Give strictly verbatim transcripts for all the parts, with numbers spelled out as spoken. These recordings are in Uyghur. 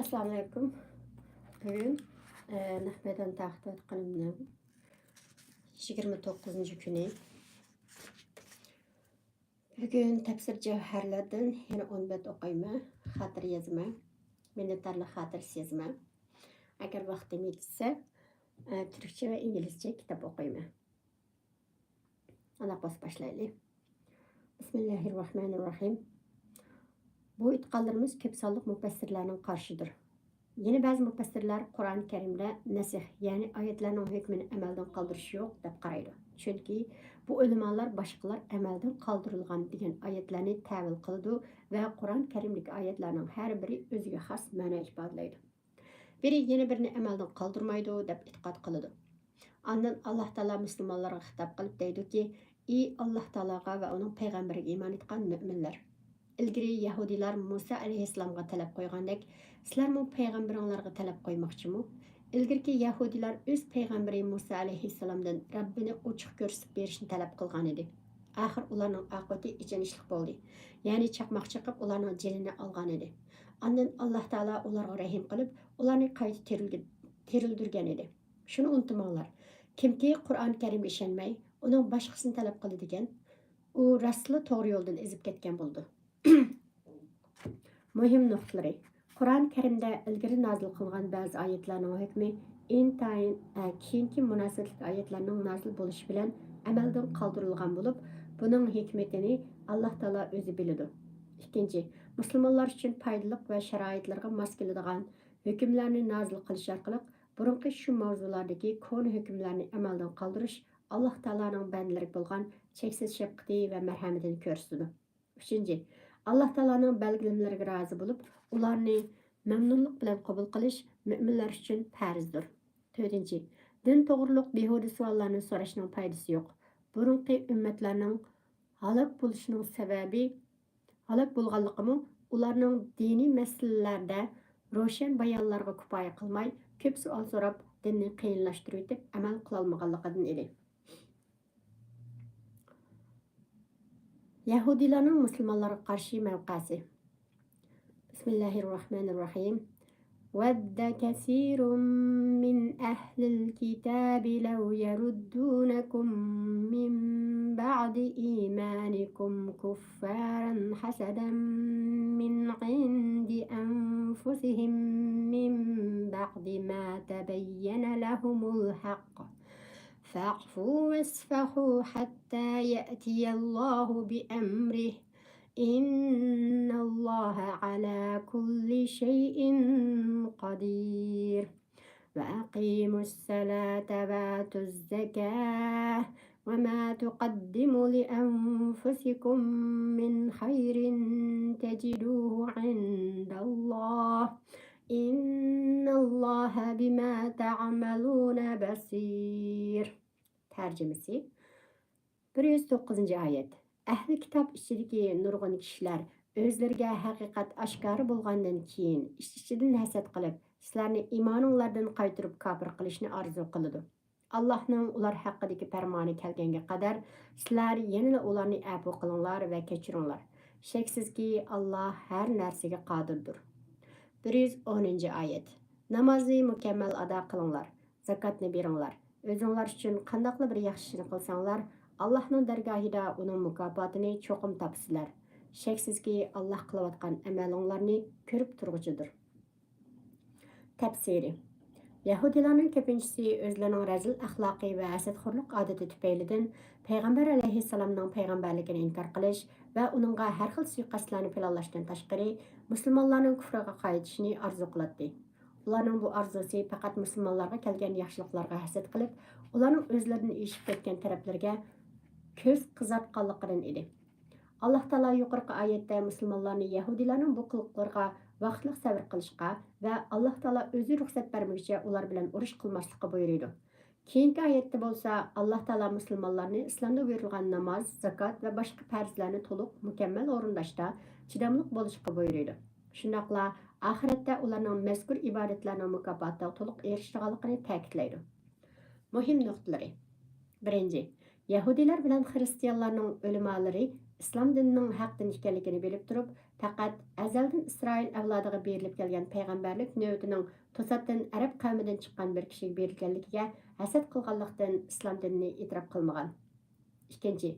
ئەسسالامۇئەلەيكۇم. بۈگۈن، ئە، نەق مەيدان تارقىتىۋاتقىنىمنىڭ يىگىرمە توققۇزىنچى كۈنى. بۈگۈن تەپسىر جەۋھەرلەردىن يەنە ئون بەت ئوقۇيمەن. خاتىرە يازىمەن. مىننەتدارلىق خاتىرىسى يازىمەن. ئەگەر ۋاقتىم يېتىشسە، ئە، تۈركچە ۋە ئىنگلىزچە كىتاب ئوقۇيمەن. ئانداق بولسا باشلايلى. بىسمىللاھىررەھمانىررەھىم. بۇ ئېيتقانلىرىمىز كۆپ سانلىق مۇپەسسىرلەرنىڭ قارىشىدۇر. يەنە بەزى مۇپەسسىرلەر قۇرئان كەرىمدە نەسخ، يەنى ئايەتلەرنىڭ ھۆكمىنى ئەمەلدىن قالدۇرۇش يوق، دەپ قارايدۇ. چۈنكى بۇ ئۆلىمالار باشقىلار ئەمەلدىن قالدۇرۇلغان دېگەن ئايەتلەرنى تەۋىل قىلىدۇ ۋە قۇرئان كەرىمدىكى ئايەتلەرنىڭ ھەر بىرى ئۆزىگە خاس مەنە ئىپادىلەيدۇ. بىرى يەنە بىرىنى ئەمەلدىن قالدۇرمايدۇ، دەپ ئېتىقاد قىلىدۇ. ئاندىن ئاللاھ تائالا مۇسۇلمانلارغا خىتاب قىلىپ دەيدۇكى، ئى ئاللاھ تائالاغا ۋە ئۇنىڭ پەيغەمبىرىگە ئىمان ئېيتقان مۆمىنلەر! ئىلگىرى يەھۇدىيلار مۇسا ئەلەيھىسسالامغا تەلەپ قويغاندەك، سىلەرمۇ پەيغەمبىرىڭلارغا تەلەپ قويماقچىمۇ؟ ئىلگىرىكى يەھۇدىيلار ئۆز پەيغەمبىرى مۇسا ئەلەيھىسسالامدىن رەببىنى ئوچۇق كۆرسىتىپ بېرىشنى تەلەپ قىلغانىدى. ئاخىر ئۇلارنىڭ ئاقىۋىتى ئېچىنىشلىق بولدى. يەنى چاقماق چېقىپ ئۇلارنىڭ جېنىنى ئالغانىدى. ئاندىن ئاللاھ تائالا ئۇلارغا رەھىم قىلىپ، ئۇلارنى قايتا تىرىلگە-، تىرىلدۈرگەن ئىدى. شۇنى ئۇنتۇماڭلار. كىمكى قۇرئان كەرىمگە ئىشەنمەي، ئۇنىڭ باشقىسىنى تەلەپ قىلىدىكەن، ئۇ راستلا توغرا يولدىن ئېزىپ كەتكەن بولىدۇ. مۇھىم نۇقتىلىرى. قۇرئان كەرىمدە ئىلگىرى نازىل قىلغان بەزى ئايەتلەرنىڭ ھۆكمى ئىنتايىن، ئە، كېيىنكى مۇناسىۋەتلىك ئايەتلەرنىڭ نازىل بولۇشى بىلەن ئەمەلدىن قالدۇرۇلغان بولۇپ، بۇنىڭ ھېكمىتىنى ئاللاھ تائالا ئۆزى بىلىدۇ. ئىككىنچى، مۇسۇلمانلار ئۈچۈن پايدىلىق ۋە شارائىتلىرىغا ماس كېلىدىغان ھۆكۈملەرنى نازىل قىلىش ئارقىلىق بۇرۇنقى شۇ ماۋزۇلاردىكى كونا ھۆكۈملەرنى ئەمەلدىن قالدۇرۇش ئاللاھ تائالانىڭ بەندىلىرىگە بولغان چەكسىز شەپقىتى ۋە مەرھەمىتىنى كۆرسىتىدۇ. ئۈچىنچى، ئاللاھ تائالانىڭ بەلگىلىمىلىرىگە رازى بولۇپ، ئۇلارنى مەمنۇنلۇق بىلەن قوبۇل قىلىش مۆمىنلەر ئۈچۈن پەرزدۇر. تۆتىنچى، دىن توغرۇلۇق بىھۇدە سوئاللارنى سوراشنىڭ پايدىسى يوق. بۇرۇنقى ئۈممەتلەرنىڭ ھالاك بولۇشىنىڭ سەۋەبى، ھالاك بولغانلىقىمۇ ئۇلارنىڭ دىنىي مەسىلىلەردە روشەن بايانلارغا كۇپايە قىلماي، كۆپ سوئال سوراپ، دىننى قىيىنلاشتۇرۇۋېتىپ، ئەمەل قىلالمىغانلىقىدىن ئىدى. يەھۇدىيلارنىڭ مۇسۇلمانلارغا قارشى مەۋقەسى. بىسمىللاھىر راھمانىر راھىم. ود كثير من أهل الكتاب لو يردونكم من بعد إيمانكم كفارا حسدا من عند أنفسهم من بعد ما تبين لهم الحق فاعفوا واصفحوا حتى يأتي الله بأمره إن الله على كل شيء قدير وأقيموا الصلاة وآتوا الزكاة وما تقدموا لأنفسكم من خير تجدوه عند الله إن الله بما تعملون بصير. تەرجىمىسى. بىر يۈز توققۇزىنچى ئايەت. ئەھلى كىتاب ئىچىدىكى نۇرغۇن كىشىلەر ئۆزلىرىگە ھەقىقەت ئاشكارا بولغاندىن كېيىن، ئىچ-ئىچىدىن ھەسەت قىلىپ، سىلەرنى ئىمانىڭلاردىن قايتۇرۇپ كاپىر قىلىشنى ئارزۇ قىلىدۇ. ئاللاھنىڭ ئۇلار ھەققىدىكى پەرمانى كەلگەنگە قەدەر سىلەر يەنىلا ئۇلارنى ئەپۇ قىلىڭلار ۋە كەچۈرۈڭلار. شەكسىزكى، ئاللاھ ھەر نەرسىگە قادىردۇر. بىر يۈز ئونىنچى ئايەت. نامازنى مۇكەممەل ئادا قىلىڭلار، زاكاتنى بېرىڭلار. ئۆزۈڭلار ئۈچۈن قانداقلا بىر ياخشى ئىشنى قىلساڭلار، ئاللاھنىڭ دەرگاھىدا ئۇنىڭ مۇكاپاتىنى چوقۇم تاپىسىلەر. شەكسىزكى، ئاللاھ قىلىۋاتقان ئەمەلىڭلارنى كۆرۈپ تۇرغۇچىدۇر. تەپسىرى. يەھۇدىيلارنىڭ كۆپىنچىسى ئۆزلىرىنىڭ رەزىل ئەخلاقى ۋە ھەسەتخورلۇق ئادىتى تۈپەيلىدىن پەيغەمبەر ئەلەيھىسسالامنىڭ پەيغەمبەرلىكىنى ئىنكار قىلىش ۋە ئۇنىڭغا ھەر خىل سۇيىقەستلەرنى پىلانلاشتىن تاشقىرى، مۇسۇلمانلارنىڭ كۇفرىغا قايتىشىنى ئارزۇ قىلاتتى. ئۇلارنىڭ بۇ ئارزۇسى پەقەت مۇسۇلمانلارغا كەلگەن ياخشىلىقلارغا ھەسەت قىلىپ، ئۇلارنىڭ ئۆزلىرىدىن ئېشىپ كەتكەن تەرەپلىرىگە كۆز قىزارتقانلىقىدىن ئىدى. ئاللاھ تائالا يۇقىرىقى ئايەتتە مۇسۇلمانلارنى يەھۇدىيلارنىڭ بۇ قىلىقلىرىغا ۋاقىتلىق سەۋر قىلىشقا ۋە ئاللاھ تائالا ئۆزى رۇخسەت بەرمىگۈچە ئۇلار بىلەن ئۇرۇش قىلماسلىققا بۇيرۇيدۇ. كېيىنكى ئايەتتە بولسا، ئاللاھ تائالا مۇسۇلمانلارنى ئىسلامدا بۇيرۇلغان ناماز، زاكات ۋە باشقا پەرزلەرنى تولۇق، مۇكەممەل ئورۇنداشتا چىداملىق بولۇشقا بۇيرۇيدۇ. شۇنداقلا ئاخىرەتتە ئۇلارنىڭ مەزكۇر ئىبادەتلەرنىڭ مۇكاپاتىغا تولۇق ئېرىشىدىغانلىقىنى تەكىتلەيدۇ. مۇھىم نۇقتىلىرى. بىرىنچى، يەھۇدىيلار بىلەن خىرىستىيانلارنىڭ ئۆلىمالىرى ئىسلام دىنىنىڭ ھەق دىن ئىكەنلىكىنى بىلىپ تۇرۇپ، پەقەت ئەزەلدىن ئىسرائىل ئەۋلادىغا بېرىلىپ كەلگەن پەيغەمبەرلىك نۆۋىتىنىڭ توساتتىن ئەرەب قەۋمىدىن چىققان بىر كىشىگە بېرىلگەنلىكىگە ھەسەت قىلغانلىقتىن ئىسلام دىنىنى ئېتىراپ قىلمىغان. ئىككىنچى،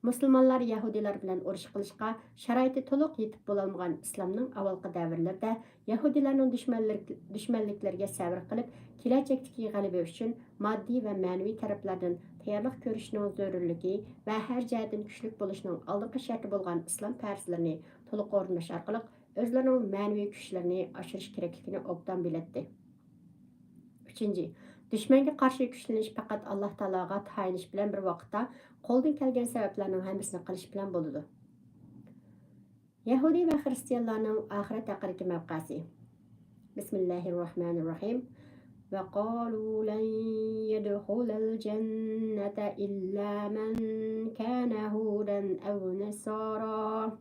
مۇسۇلمانلار يەھۇدىيلار بىلەن ئۇرۇش قىلىشقا شارائىتى تولۇق يېتىپ بولالمىغان ئىسلامنىڭ ئاۋۋالقى دەۋرلىرىدە يەھۇدىيلارنىڭ دۈشمەنلىك-، دۈشمەنلىكلىرىگە سەۋر قىلىپ، كېلەچەكتىكى غەلىبە ئۈچۈن ماددىي ۋە مەنىۋى تەرەپلەردىن تەييارلىق كۆرۈشنىڭ زۆرۈرلۈكى ۋە ھەر جەھەتتىن كۈچلۈك بولۇشنىڭ ئالدىنقى شەرتى بولغان ئىسلام پەرزلىرىنى تولۇق ئورۇنداش ئارقىلىق ئۆزلىرىنىڭ مەنىۋى كۈچلىرىنى ئاشۇرۇش كېرەكلىكىنى ئوبدان بىلەتتى. ئۈچىنچى، دۈشمەنگە قارشى كۈچلىنىش پەقەت ئاللاھ تائالاغا تايىنىش بىلەن بىر ۋاقىتتا قولدىن كەلگەن سەۋەبلەرنىڭ ھەممىسىنى قىلىش بىلەن بولىدۇ. يەھۇدىي ۋە خىرىستىيانلارنىڭ ئاخىرەت ھەققىدىكى مەۋقەسى. بسم الله الرحمن الرحيم. وقالوا لن يدخل الجنة إلا من كان هودا أو نصارى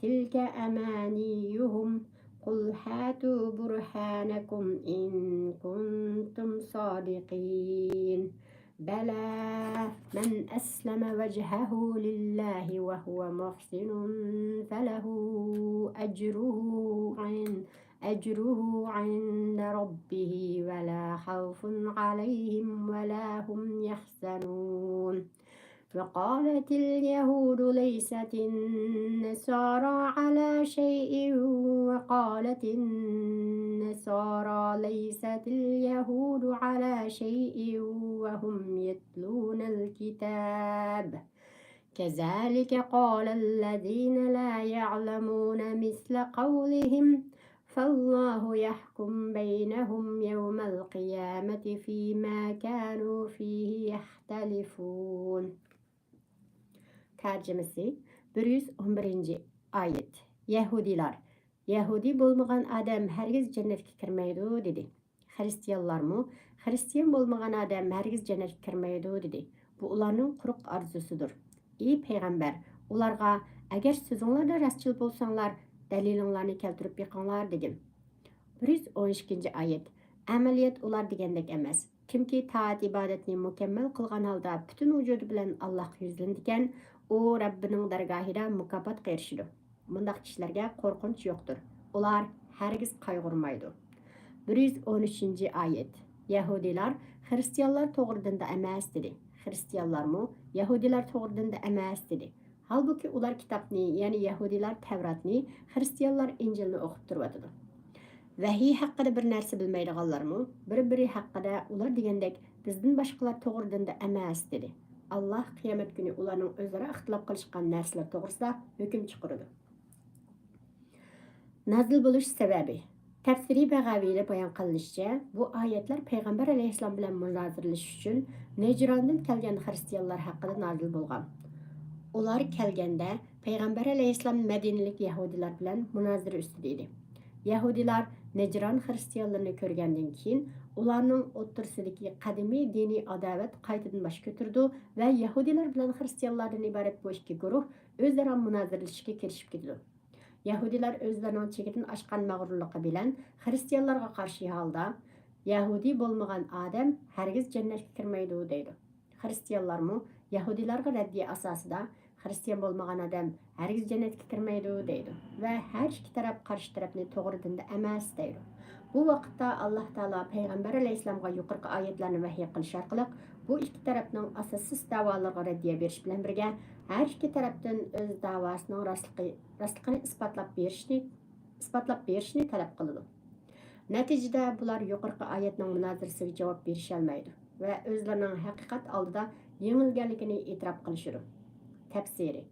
تلك أمانيهم قل هاتوا برهانكم إن كنتم صادقين. بلى من أسلم وجهه لله وهو محسن فله أجره عند، أجره عند ربه ولا خوف عليهم ولا هم يحزنون. وقالت اليهود ليست النصارى على شيء وقالت النصارى ليست اليهود على شيء وهم يتلون الكتاب كذلك قال الذين لا يعلمون مثل قولهم فالله يحكم بينهم يوم القيامة فيما كانوا فيه يختلفون. تەرجىمىسى: بىر يۈز ئون بىرىنچى ئايەت. يەھۇدىيلار، يەھۇدىي بولمىغان ئادەم ھەرگىز جەننەتكە كىرمەيدۇ، دېدى. خىرىستىيانلارمۇ، خىرىستىيان بولمىغان ئادەم ھەرگىز جەننەتكە كىرمەيدۇ، دېدى. بۇ ئۇلارنىڭ قۇرۇق ئارزۇسىدۇر. ئى پەيغەمبەر، ئۇلارغا، ئەگەر سۆزۈڭلاردا راستچىل بولساڭلار، دەلىلىڭلارنى كەلتۈرۈپ بېقىڭلار، دېگىن. بىر يۈز ئون ئىككىنچى ئايەت. ئەمەلىيەت ئۇلار دېگەندەك ئەمەس. كىمكى تائەت-ئىبادەتنى مۇكەممەل قىلغان ھالدا پۈتۈن ۋۇجۇدى بىلەن ئاللاھقا يۈزلىنىدىكەن، ئۇ رەببىنىڭ دەرگاھىدا مۇكاپاتقا ئېرىشىدۇ. بۇنداق كىشىلەرگە قورقۇنچ يوقتۇر. ئۇلار ھەرگىز قايغۇرمايدۇ. بىر يۈز ئون ئۈچىنچى ئايەت. يەھۇدىيلار خىرىستىيانلار توغرا دىندا ئەمەس، دېدى. خىرىستىيانلارمۇ يەھۇدىيلار توغرا دىندا ئەمەس، دېدى. ھالبۇكى، ئۇلار كىتابنى، يەنى يەھۇدىيلار تەۋراتنى، خىرىستىيانلار ئىنجىلنى ئوقۇپ تۇرۇۋاتىدۇ. ۋەھىي ھەققىدە بىر نەرسە بىلمەيدىغانلارمۇ بىر-بىرى ھەققىدە ئۇلار دېگەندەك، بىزدىن باشقىلار توغرا دىندا ئەمەس، دېدى. ئاللاھ قىيامەت كۈنى ئۇلارنىڭ ئۆزئارا ئىختىلاپ قىلىشقان نەرسىلەر توغرىسىدا ھۆكۈم چىقىرىدۇ. نازىل بولۇش سەۋەبى. تەپسىرى بەغەۋىيدە بايان قىلىنىشىچە، بۇ ئايەتلەر پەيغەمبەر ئەلەيھىسسالام بىلەن مۇنازىرىلىشىش ئۈچۈن نەجراندىن كەلگەن خىرىستىيانلار ھەققىدە نازىل بولغان. ئۇلار كەلگەندە، پەيغەمبەر ئەلەيھىسسالام مەدىنىلىك يەھۇدىيلار بىلەن مۇنازىرە ئۈستىدە ئىدى. يەھۇدىيلار نەجران خىرىستىيانلىرىنى كۆرگەندىن كېيىن، ئۇلارنىڭ ئوتتۇرىسىدىكى قەدىمىي دىنىي ئاداۋەت قايتىدىن باش كۆتۈرىدۇ ۋە يەھۇدىيلار بىلەن خىرىستىيانلاردىن ئىبارەت بۇ ئىككى گۇرۇھ ئۆزئارا مۇنازىرىلىشىشكە كىرىشىپ كېتىدۇ. يەھۇدىيلار ئۆزلىرىنىڭ چېكىدىن ئاشقان مەغرۇرلۇقى بىلەن خىرىستىيانلارغا قارشى ھالدا، يەھۇدىي بولمىغان ئادەم ھەرگىز جەننەتكە كىرمەيدۇ، دەيدۇ. خىرىستىيانلارمۇ يەھۇدىيلارغا رەددىيە ئاساسىدا، خىرىستىيان بولمىغان ئادەم ھەرگىز جەننەتكە كىرمەيدۇ، دەيدۇ ۋە ھەر ئىككى تەرەپ قارشى تەرەپنى توغرا دىندا ئەمەس، دەيدۇ. بۇ ۋاقىتتا ئاللاھ تائالا پەيغەمبەر ئەلەيھىسسالامغا يۇقىرىقى ئايەتلەرنى ۋەھىي قىلىش ئارقىلىق بۇ ئىككى تەرەپنىڭ ئاساسسىز دەۋالىرىغا رەددىيە بېرىش بىلەن بىرگە، ھەر ئىككى تەرەپتىن ئۆز دەۋاسىنىڭ راستلىقى، راستلىقىنى ئىسپاتلاپ بېرىشنى، ئىسپاتلاپ بېرىشنى تەلەپ قىلىدۇ. نەتىجىدە بۇلار يۇقىرىقى ئايەتنىڭ مۇنازىرىسىگە جاۋاب بېرىشەلمەيدۇ ۋە ئۆزلىرىنىڭ ھەقىقەت ئالدىدا يېڭىلگەنلىكىنى ئېتىراپ قىلىشىدۇ. تەپسىرى.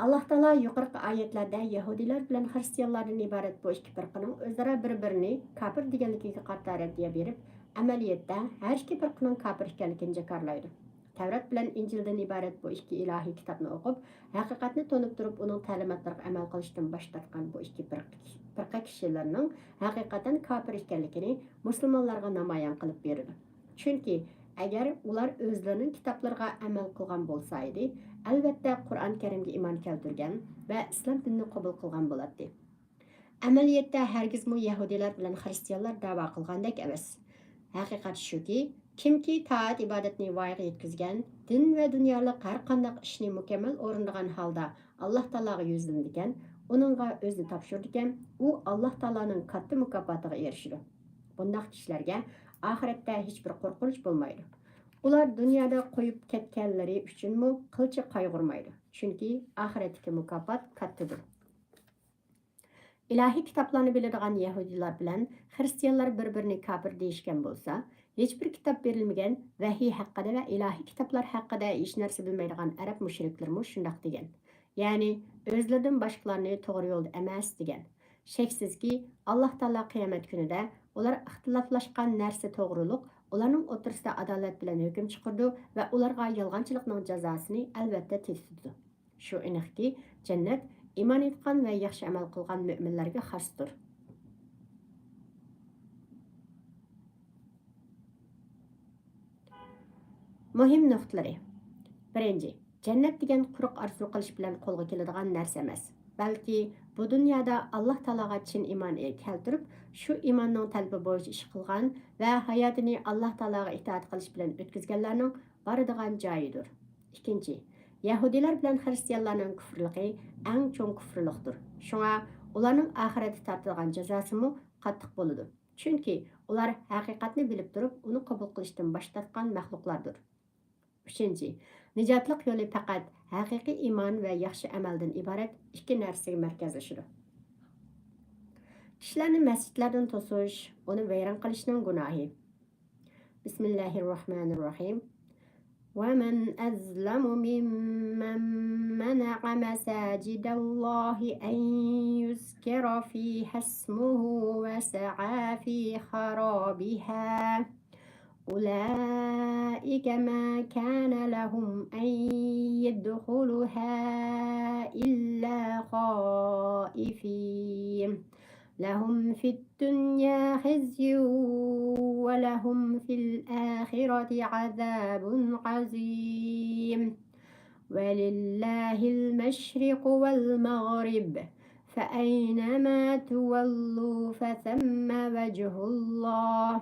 ئاللاھ تائالا يۇقىرىقى ئايەتلەردە يەھۇدىيلار بىلەن خىرىستىيانلاردىن ئىبارەت بۇ ئىككى پىرقىنىڭ ئۆزئارا بىر-بىرىنى كاپىر دېگەنلىكىگە قارىتا رەددىيە بېرىپ، ئەمەلىيەتتە ھەر ئىككى پىرقىنىڭ كاپىر ئىكەنلىكىنى جاكارلايدۇ. تەۋرات بىلەن ئىنجىلدىن ئىبارەت بۇ ئىككى ئىلاھىي كىتابنى ئوقۇپ، ھەقىقەتنى تونۇپ تۇرۇپ، ئۇنىڭ تەلىماتلىرىغا ئەمەل قىلىشتىن باش تارتقان بۇ ئىككى پىرقە، پىرقە كىشىلەرنىڭ ھەقىقەتەن كاپىر ئىكەنلىكىنى مۇسۇلمانلارغا نامايان قىلىپ بېرىدۇ. چۈنكى ئەگەر ئۇلار ئۆزلىرىنىڭ كىتابلىرىغا ئەمەل قىلغان بولسا ئىدى، ئەلۋەتتە قۇرئان كەرىمگە ئىمان كەلتۈرگەن ۋە ئىسلام دىنىنى قوبۇل قىلغان بولاتتى. ئەمەلىيەتتە ھەرگىزمۇ يەھۇدىيلار بىلەن خىرىستىيانلار دەۋا قىلغاندەك ئەمەس. ھەقىقەت شۇكى، كىمكى تائەت-ئىبادەتنى ۋايىغا يەتكۈزگەن، دىن ۋە دۇنيالىق ھەر قانداق ئىشنى مۇكەممەل ئورۇندىغان ھالدا ئاللاھ تائالاغا يۈزلىنىدىكەن، ئۇنىڭغا ئۆزىنى تاپشۇرىدىكەن، ئۇ ئاللاھ تائالانىڭ كاتتا مۇكاپاتىغا ئېرىشىدۇ. بۇنداق كىشىلەرگە ئاخىرەتتە ھېچبىر قورقۇنچ بولمايدۇ. ئۇلار دۇنيادا قويۇپ كەتكەنلىرى ئۈچۈنمۇ قىلچە قايغۇرمايدۇ، چۈنكى ئاخىرەتتىكى مۇكاپات كاتتىدۇر. ئىلاھىي كىتابلارنى بىلىدىغان يەھۇدىيلار بىلەن خىرىستىيانلار بىر-بىرىنى كاپىر دېيىشكەن بولسا، ھېچبىر كىتاب بېرىلمىگەن ۋەھىي ھەققىدە ۋە ئىلاھىي كىتابلار ھەققىدە ھېچ نەرسە بىلمەيدىغان ئەرەب مۇشرىكلىرىمۇ شۇنداق دېگەن. يەنى ئۆزلىرىدىن باشقىلارنى توغرا يولدا ئەمەس دېگەن. شەكسىزكى، ئاللاھ تائالا قىيامەت كۈنىدە ئۇلار ئىختىلاپلاشقان نەرسە توغرۇلۇق ئۇلارنىڭ ئوتتۇرىسىدا ئادالەت بىلەن ھۆكۈم چىقىرىدۇ ۋە ئۇلارغا يالغانچىلىقنىڭ جازاسىنى ئەلۋەتتە تېتىتىدۇ. شۇ ئېنىقكى، جەننەت ئىمان ئېيتقان ۋە ياخشى ئەمەل قىلغان مۆمىنلەرگە خاستۇر. مۇھىم نۇقتىلىرى. بىرىنچى، جەننەت دېگەن قۇرۇق ئارزۇ قىلىش بىلەن قولغا كېلىدىغان نەرسە ئەمەس، بەلكى بۇ دۇنيادا ئاللاھ تائالاغا چىن ئىمان كەلتۈرۈپ، شۇ ئىماننىڭ تەلىپى بويىچە ئىش قىلغان ۋە ھاياتىنى ئاللاھ تائالاغا ئىتائەت قىلىش بىلەن ئۆتكۈزگەنلەرنىڭ بارىدىغان جايىدۇر. ئىككىنچى، يەھۇدىيلار بىلەن خىرىستىيانلارنىڭ كۇفرلۇقى ئەڭ چوڭ كۇفرلۇقتۇر. شۇڭا ئۇلارنىڭ ئاخىرەتتە تارتىدىغان جازاسىمۇ قاتتىق بولىدۇ. چۈنكى ئۇلار ھەقىقەتنى بىلىپ تۇرۇپ، ئۇنى قوبۇل قىلىشتىن باش تارتقان مەخلۇقلاردۇر. ئۈچىنچى، نىجاتلىق يولى پەقەت ھەقىقىي ئىمان ۋە ياخشى ئەمەلدىن ئىبارەت ئىككى نەرسىگە مەركەزلىشىدۇ. كىشىلەرنى مەسچىتلەردىن توسۇش، ئۇنى ۋەيران قىلىشنىڭ گۇناھى. بسم الله الرحمن الرحيم. ومن أظلم ممن منع مساجد الله أن يذكر فيها اسمه وسعى في خرابها أولئك ما كان لهم أن يدخلوها إلا خائفين لهم في الدنيا خزي ولهم في الآخرة عذاب عظيم ولله المشرق والمغرب فأينما تولوا فثم وجه الله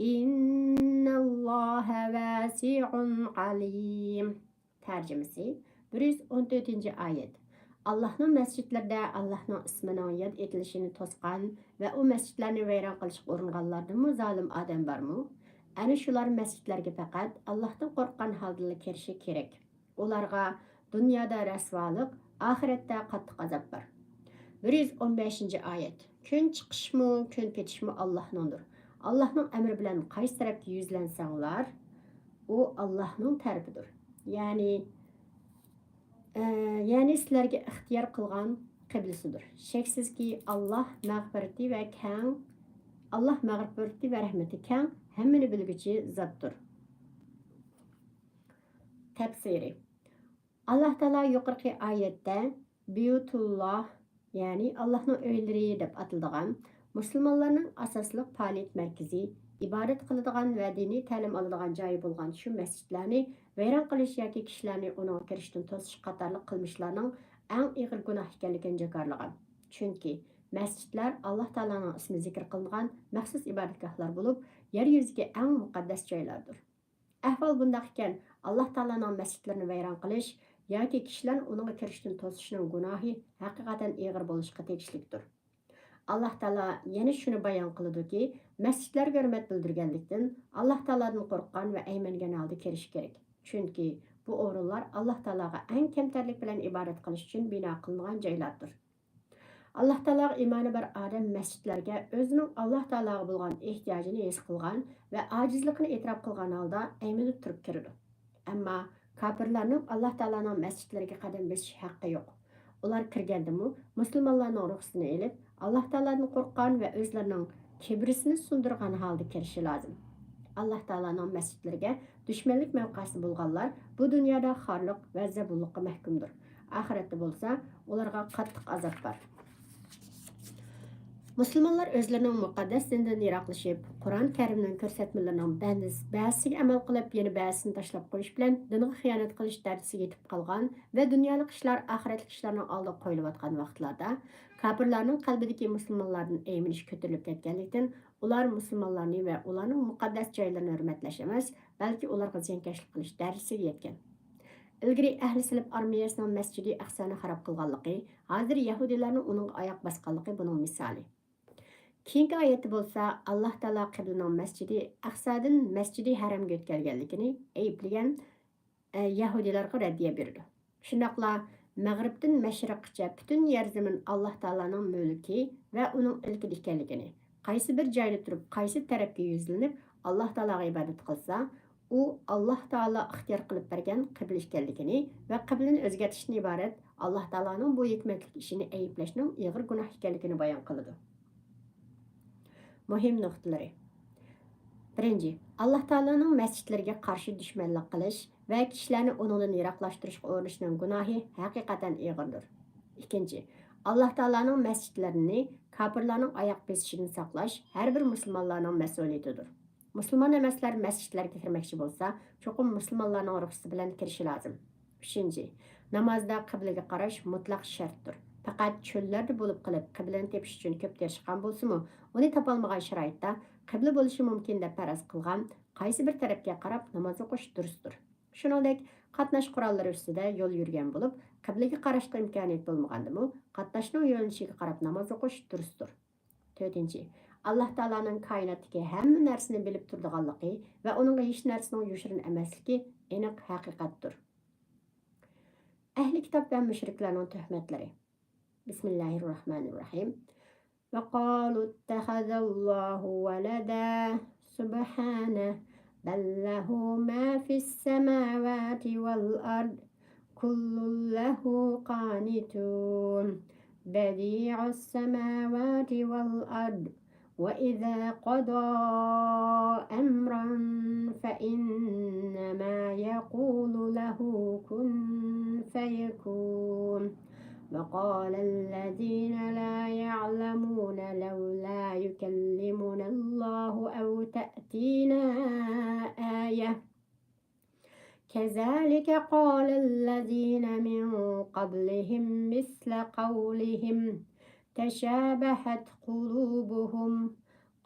إن الله واسع عليم. تەرجىمىسى، بىر يۈز ئون تۆتىنچى ئايەت. ئاللاھنىڭ مەسچىتلىرىدە ئاللاھنىڭ ئىسمىنىڭ ياد ئېتىلىشىنى توسقان ۋە ئۇ مەسچىتلەرنى ۋەيران قىلىشقا ئۇرۇنغانلاردىنمۇ زالىم ئادەم بارمۇ؟ ئەنە شۇلار مەسچىتلەرگە پەقەت ئاللاھتىن قورققان ھالدىلا كىرىشى كېرەك. ئۇلارغا دۇنيادا رەسۋالىق، ئاخىرەتتە قاتتىق ئازاب بار. بىر يۈز ئون بەشىنچى ئايەت. كۈن چىقىشمۇ، كۈن پېتىشمۇ ئاللاھنىڭدۇر. ئاللاھنىڭ ئەمرى بىلەن قايسى تەرەپكە يۈزلەنسەڭلار، ئۇ ئاللاھنىڭ تەرىپىدۇر. يەنى، ئە، يەنى سىلەرگە ئىختىيار قىلغان قىبلىسىدۇر. شەكسىزكى، ئاللاھ مەغپىرىتى ۋە كەڭ، ئاللاھ مەغپىرىتى ۋە رەھمىتى كەڭ، ھەممىنى بىلگۈچى زاتتۇر. تەپسىرى. ئاللاھ تائالا يۇقىرىقى ئايەتتە بيۇتۇللاھ، يەنى ئاللاھنىڭ ئۆيلىرى دەپ ئاتىلىدىغان، مۇسۇلمانلارنىڭ ئاساسلىق پائالىيەت مەركىزى، ئىبادەت قىلىدىغان ۋە دىنىي تەلىم ئالىدىغان جايى بولغان شۇ مەسچىتلەرنى ۋەيران قىلىش ياكى كىشىلەرنى ئۇنىڭغا كىرىشتىن توسۇش قاتارلىق قىلمىشلارنىڭ ئەڭ ئېغىر گۇناھ ئىكەنلىكىنى جاكارلىغان. چۈنكى مەسچىتلەر ئاللاھ تائالانىڭ ئىسمى زىكىر قىلىنغان مەخسۇس ئىبادەتگاھلار بولۇپ، يەر يۈزىدىكى ئەڭ مۇقەددەس جايلاردۇر. ئەھۋال بۇنداق ئىكەن، ئاللاھ تائالانىڭ مەسچىتلىرىنى ۋەيران قىلىش ياكى كىشىلەرنى ئۇنىڭغا كىرىشتىن توسۇشنىڭ گۇناھى ھەقىقەتەن ئېغىر بولۇشقا تېگىشلىكتۇر. ئاللاھ تائالا يەنە شۇنى بايان قىلىدۇكى، مەسچىتلەرگە ھۆرمەت بىلدۈرگەنلىكتىن، ئاللاھ تائالادىن قورققان ۋە ئەيمەنگەن ھالدا كىرىشى كېرەك. چۈنكى بۇ ئورۇنلار ئاللاھ تائالاغا ئەڭ كەمتەرلىك بىلەن ئىبادەت قىلىش ئۈچۈن بىنا قىلىنغان جايلاردۇر. ئاللاھ تائالاغا ئىمانى بار ئادەم مەسچىتلەرگە ئۆزىنىڭ ئاللاھ تائالاغا بولغان ئېھتىياجىنى ھېس قىلغان ۋە ئاجىزلىقىنى ئېتىراپ قىلغان ھالدا ئەيمىنىپ تۇرۇپ كىرىدۇ. ئەمما كاپىرلارنىڭ ئاللاھ تائالانىڭ مەسچىتلىرىگە قەدەم بېسىش ھەققى يوق. ئۇلار كىرگەندىمۇ مۇسۇلمانلارنىڭ رۇخسىتىنى ئېلىپ، ئاللاھ تائالادىن قورققان ۋە ئۆزلىرىنىڭ كىبرىسىنى سۇندۇرغان ھالدا كىرىشى لازىم. ئاللاھ تائالانىڭ مەسچىتلىرىگە دۈشمەنلىك مەۋقەسىدە بولغانلار بۇ دۇنيادا خارلىق ۋە زەبۇنلۇققا مەھكۇمدۇر. ئاخىرەتتە بولسا ئۇلارغا قاتتىق ئازاب بار. مۇسۇلمانلار ئۆزلىرىنىڭ مۇقەددەس دىنىدىن يىراقلىشىپ، قۇرئان كەرىمنىڭ كۆرسەتمىلىرىنىڭ بەزىسىگە ئەمەل قىلىپ، يەنە بەزىسىنى تاشلاپ قويۇش بىلەن دىنغا خىيانەت قىلىش دەرىجىسىگە يېتىپ قالغان ۋە دۇنيالىق ئىشلار ئاخىرەتلىك ئىشلارنىڭ ئالدىغا قويۇلۇۋاتقان ۋاقىتلاردا، كاپىرلارنىڭ قەلبىدىكى مۇسۇلمانلاردىن ئەيمىنىش كۆتۈرۈلۈپ كەتكەنلىكتىن، ئۇلار مۇسۇلمانلارنى ۋە ئۇلارنىڭ مۇقەددەس جايلىرىنى ھۆرمەتلەش ئەمەس، بەلكى ئۇلارغا زىيانكەشلىك قىلىش دەرىجىسىگە يەتكەن. ئىلگىرى ئەھلى سەلەپ ئارمىيەسىنىڭ مەسچىدى ئەقسانى خاراب قىلغانلىقى، ھازىر يەھۇدىيلارنىڭ ئۇنىڭغا ئاياق باسقانلىقى بۇنىڭ مىسالى. كېيىنكى ئايەتتە بولسا، ئاللاھ تائالا قىبلىنىڭ مەسچىدى ئەقسادىن مەسچىدى ھەرەمگە ئۆتكەلگەنلىكىنى ئەيىبلىگەن، ئە، يەھۇدىيلارغا رەددىيە بېرىدۇ. شۇنداقلا مەغرىبتىن مەشرىققىچە پۈتۈن يەر زېمىن ئاللاھ تائالانىڭ مۈلكى ۋە ئۇنىڭ ئىلكىدە ئىكەنلىكىنى، قايسى بىر جايدا تۇرۇپ، قايسى تەرەپكە يۈزلىنىپ ئاللاھ تائالاغا ئىبادەت قىلسا، ئۇ ئاللاھ تائالا ئىختىيار قىلىپ بەرگەن قىبلە ئىكەنلىكىنى ۋە قىبلىنى ئۆزگەرتىشتىن ئىبارەت ئاللاھ تائالانىڭ بۇ ھېكمەتلىك ئىشىنى ئەيىبلەشنىڭ ئېغىر گۇناھ ئىكەنلىكىنى بايان قىلىدۇ. مۇھىم نۇقتىلىرى. بىرىنچى، ئاللاھ تائالانىڭ مەسچىتلىرىگە قارشى دۈشمەنلىك قىلىش ۋە كىشىلەرنى ئۇنىڭدىن يىراقلاشتۇرۇشقا ئۇرۇنۇشنىڭ گۇناھى ھەقىقەتەن ئېغىردۇر. ئىككىنچى، ئاللاھ تائالانىڭ مەسچىتلىرىنى كاپىرلارنىڭ ئاياق بېسىشىدىن ساقلاش ھەر بىر مۇسۇلمانلارنىڭ مەسئۇلىيىتىدۇر. مۇسۇلمان ئەمەسلەر مەسچىتلەرگە كىرمەكچى بولسا، چوقۇم مۇسۇلمانلارنىڭ رۇخسىتى بىلەن كىرىشى لازىم. ئۈچىنچى، نامازدا قىبلىگە قاراش مۇتلەق شەرتتۇر. پەقەت چۆللەردە بولۇپ قېلىپ، قىبلىنى تېپىش ئۈچۈن كۆپ تىرىشقان بولسىمۇ، ئۇنى تاپالمىغان شارائىتتا قىبلە بولۇشى مۇمكىن دەپ پەرەز قىلغان قايسى بىر تەرەپكە قاراپ ناماز ئوقۇش دۇرۇستۇر. شۇنىڭدەك، قاتناش قوراللىرى ئۈستىدە يول يۈرگەن بولۇپ، قىبلىگە قاراشقا ئىمكانىيەت بولمىغاندىمۇ، قاتناشنىڭ يۆنىلىشىگە قاراپ ناماز ئوقۇش دۇرۇستۇر. تۆتىنچى، ئاللاھ تائالانىڭ كائىناتتىكى ھەممە نەرسىنى بىلىپ تۇرىدىغانلىقى ۋە ئۇنىڭغا ھېچ نەرسىنىڭ يوشۇرۇن ئەمەسلىكى ئېنىق ھەقىقەتتۇر. ئەھلى كىتاب ۋە مۇشرىكلارنىڭ تۆھمەتلىرى. بىسمىللاھىررەھمانىررەھىم. وقالوا اتخذ الله ولدا سبحانه بل له ما في السماوات والأرض كل له قانتون بديع السماوات والأرض وإذا قضى أمرا فإنما يقول له كن فيكون. وقال الذين لا يعلمون لولا يكلمنا الله أو تأتينا آية كذلك قال الذين من قبلهم مثل قولهم تشابهت قلوبهم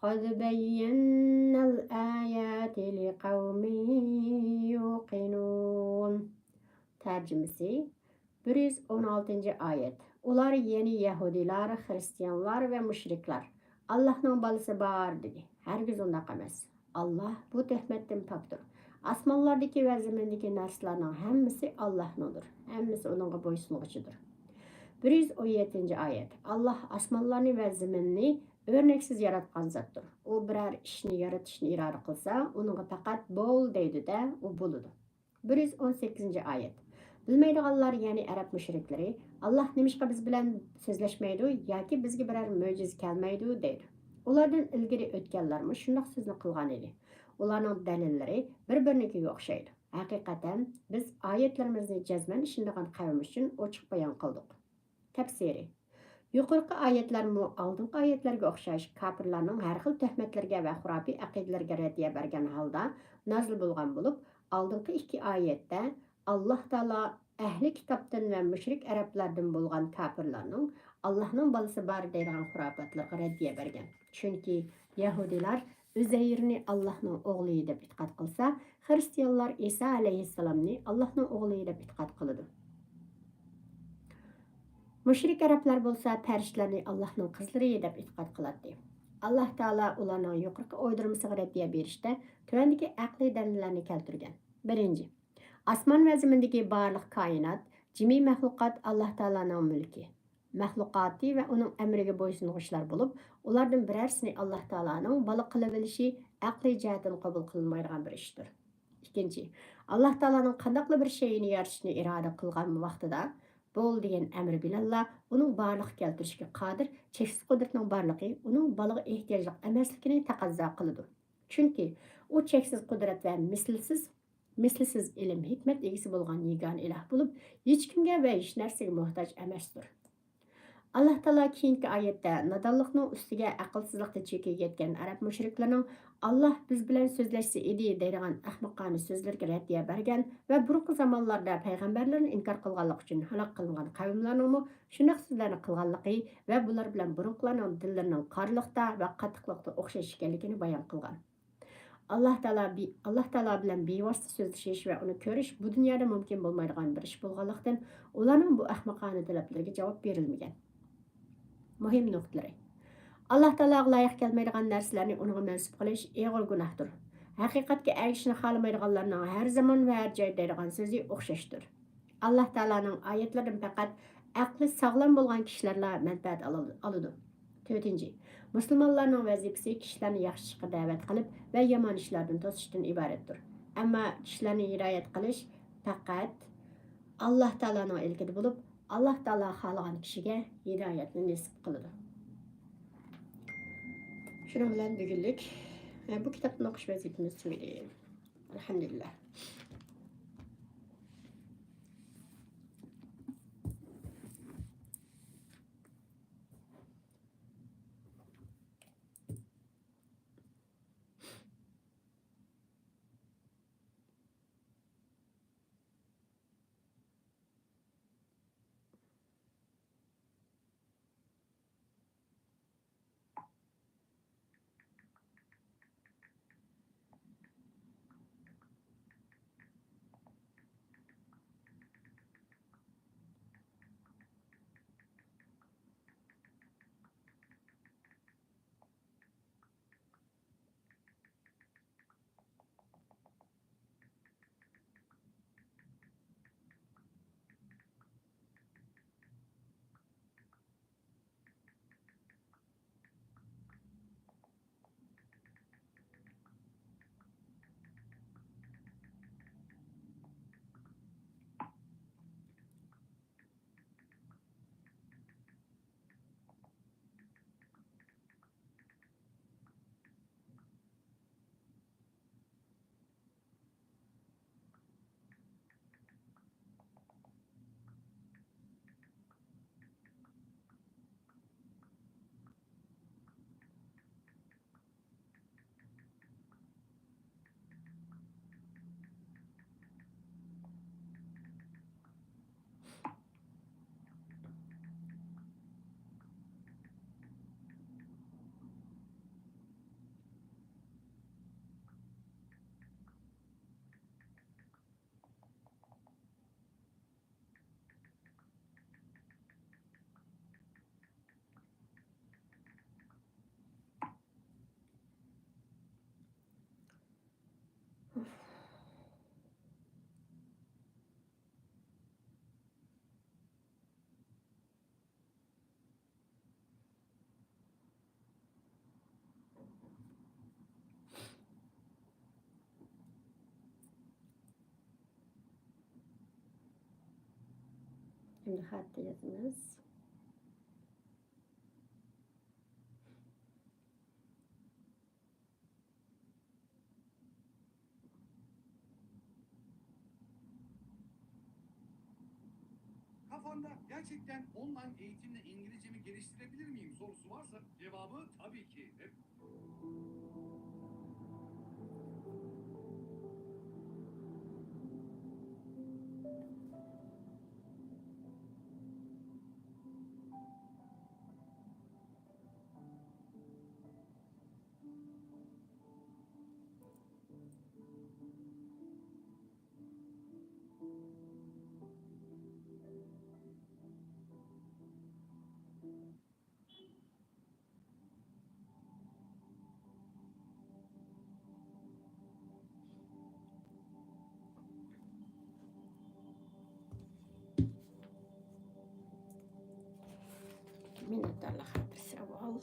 قد بينا الآيات لقوم يوقنون. تەرجىمىسى. بىر يۈز ئون ئالتىنچى ئايەت. ئۇلار، يەنى يەھۇدىيلار، خىرىستىيانلار ۋە مۇشرىكلار، ئاللاھنىڭ بالىسى بار دېدى. ھەرگىز ئۇنداق ئەمەس. ئاللاھ بۇ تۆھمەتتىن پاكتۇر. ئاسمانلاردىكى ۋە زېمىندىكى نەرسىلەرنىڭ ھەممىسى ئاللاھنىڭدۇر. ھەممىسى ئۇنىڭغا بويسۇنغۇچىدۇر. بىر يۈز ئون يەتتىنچى ئايەت. ئاللاھ ئاسمانلارنى ۋە زېمىننى ئۆرنەكسىز ياراتقان زاتتۇر. ئۇ بىرەر ئىشنى يارىتىشنى ئىرادە قىلسا، ئۇنىڭغا پەقەت بول دەيدۇ-دە، ئۇ بولىدۇ. بىر يۈز ئون سەككىزىنچى ئايەت. بىلمەيدىغانلار، يەنى ئەرەب مۇشرىكلىرى، ئاللاھ نېمىشقا بىز بىلەن سۆزلەشمەيدۇ ياكى بىزگە بىرەر مۆجىزە كەلمەيدۇ دەيدۇ. ئۇلاردىن ئىلگىرى ئۆتكەنلەرمۇ شۇنداق سۆزنى قىلغان ئىدى. ئۇلارنىڭ دەلىللىرى بىر-بىرىنىڭكىگە ئوخشايدۇ. ھەقىقەتەن، بىز ئايەتلىرىمىزنى جەزمەن ئىشىنىدىغان قەۋم ئۈچۈن ئوچۇق بايان قىلدۇق. تەپسىرى. يۇقىرىقى ئايەتلەرمۇ ئالدىنقى ئايەتلەرگە ئوخشاش كاپىرلارنىڭ ھەر خىل تۆھمەتلىرىگە ۋە خۇراپىي ئەقىدىلىرىگە رەددىيە بەرگەن ھالدا نازىل بولغان بولۇپ، ئالدىنقى ئىككى ئايەتتە ئاللاھ تائالا ئەھلى كىتابتىن ۋە مۇشرىك ئەرەبلەردىن بولغان كاپىرلارنىڭ ئاللاھنىڭ بالىسى بار دەيدىغان خۇراپاتلىرىغا رەددىيە بەرگەن. چۈنكى يەھۇدىيلار ئۈزەيرنى ئاللاھنىڭ ئوغلى دەپ ئېتىقاد قىلسا، خىرىستىيانلار ئىسا ئەلەيھىسسالامنى ئاللاھنىڭ ئوغلى دەپ ئېتىقاد قىلىدۇ. مۇشرىك ئەرەبلەر بولسا پەرىشتىلەرنى ئاللاھنىڭ قىزلىرى دەپ ئېتىقاد قىلاتتى. ئاللاھ تائالا ئۇلارنىڭ يۇقىرىقى ئويدۇرمىسىغا رەددىيە بېرىشتە تۆۋەندىكى ئەقلىي دەلىللەرنى كەلتۈرگەن. بىرىنچى، ئاسمان ۋە زېمىندىكى بارلىق كائىنات، جىمى مەخلۇقات ئاللاھ تائالانىڭ مۈلكى. مەخلۇقاتى ۋە ئۇنىڭ ئەمرىگە بويسۇنغۇچىلار بولۇپ، ئۇلاردىن بىرەرسىنى ئاللاھ تائالانىڭ بالا قىلىۋېلىشى ئەقلىي جەھەتتىن قوبۇل قىلىنمايدىغان بىر ئىشتۇر. ئىككىنچى، ئاللاھ تائالانىڭ قانداقلا بىر شەيئىنى يارىتىشنى ئىرادە قىلغان ۋاقتىدا، بول دېگەن ئەمرى بىلەنلا ئۇنىڭ بارلىققا كەلتۈرۈشىگە قادىر چەكسىز قۇدرىتىنىڭ بارلىقى ئۇنىڭ بالىغا ئېھتىياجلىق ئەمەسلىكىنى تەقەززا قىلىدۇ. چۈنكى ئۇ چەكسىز قۇدرەت ۋە مىسلىسىز، مىسلىسىز ئىلىم، ھېكمەت ئىگىسى بولغان يېگانە ئىلاھ بولۇپ، ھېچكىمگە ۋە ھېچنەرسىگە موھتاج ئەمەستۇر. ئاللاھ تائالا كېيىنكى ئايەتتە نادانلىقنىڭ ئۈستىگە ئەقىلسىزلىقتا چېكىگە يەتكەن ئەرەب مۇشرىكلىرىنىڭ «ئاللاھ بىز بىلەن سۆزلەشسە ئىدى» دەيدىغان ئەخمىقانە سۆزلىرىگە رەددىيە بەرگەن ۋە بۇرۇنقى زامانلاردا پەيغەمبەرلىرىنى ئىنكار قىلغانلىقى ئۈچۈن ھالاك قىلىنغان قەۋملەرنىڭمۇ شۇنداق سۆزلەرنى قىلغانلىقى ۋە بۇلار بىلەن بۇرۇنقىلارنىڭ دىللىرىنىڭ قارىلىقتا ۋە قاتتىقلىقتا ئوخشاش ئىكەنلىكىنى بايان قىلغان. ئاللاھ تائالا بى-، ئاللاھ تائالا بىلەن بىۋاسىتە سۆزلىشىش ۋە ئۇنى كۆرۈش بۇ دۇنيادا مۇمكىن بولمايدىغان بىر ئىش بولغانلىقتىن، ئۇلارنىڭ بۇ ئەخمىقانە تەلەپلىرىگە جاۋاب بېرىلمىگەن. مۇھىم نۇقتىلىرى. ئاللاھ تائالاغا لايىق كەلمەيدىغان نەرسىلەرنى ئۇنىڭغا مەنسۇپ قىلىش ئېغىر گۇناھتۇر. ھەقىقەتكە ئەگىشىشنى خالىمايدىغانلارنىڭ ھەر زامان ۋە ھەر جايدا دەيدىغان سۆزى ئوخشاشتۇر. ئاللاھ تائالانىڭ ئايەتلىرىدىن پەقەت ئەقلى ساغلام بولغان كىشىلەرلا مەنپەئەت ئالال-، ئالىدۇ. تۆتىنچى، مۇسۇلمانلارنىڭ ۋەزىپىسى كىشىلەرنى ياخشى ئىشقا دەۋەت قىلىپ ۋە يامان ئىشلاردىن توسۇشتىن ئىبارەتتۇر. ئەمما كىشىلەرنى ھىدايەت قىلىش پەقەت ئاللاھ تائالانىڭ ئىلكىدە بولۇپ، ئاللاھ تائالا خالىغان كىشىگە ھىدايەتنى نېسىپ قىلىدۇ. شۇنىڭ بىلەن بۈگۈنلۈك، ئە، بۇ كىتابتىن ئوقۇش ۋەزىپىمىز تۈگىدى. ئەلھەمدۇلىللاھ. Şimdi hatta yazınız. Kafanda gerçekten online eğitimle İngilizcemi geliştirebilir miyim sorusu varsa cevabı tabii ki. Minnetdarlar, xatir sağ ol.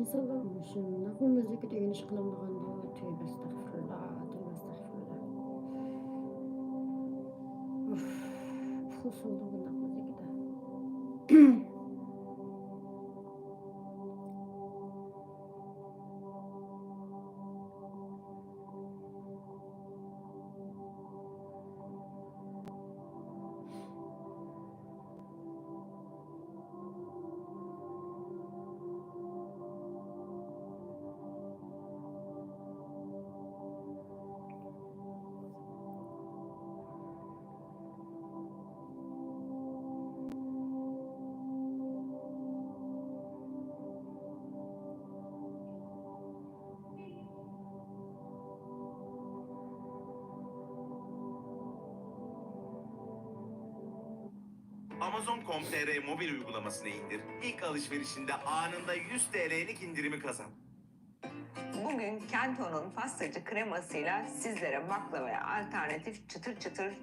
مۇشۇنداقمۇ مۇزىكىدا ئۆگىنىش قىلىنمىغاندۇ؟ تۆبە ئەستەغپۇرۇللا، تۆبە ئەستەغپۇرۇللا. ئۇف، ئۇخلىسىمدۇ بۇنداق مۇزىكىدا. Amazon nokta com nokta tr mobil uygulamasını indir. İlk alışverişinde anında yüz T L'lik indirimi kazan. Bugün Kento'nun pastacı kremasıyla sizlere baklavaya alternatif çıtır çıtır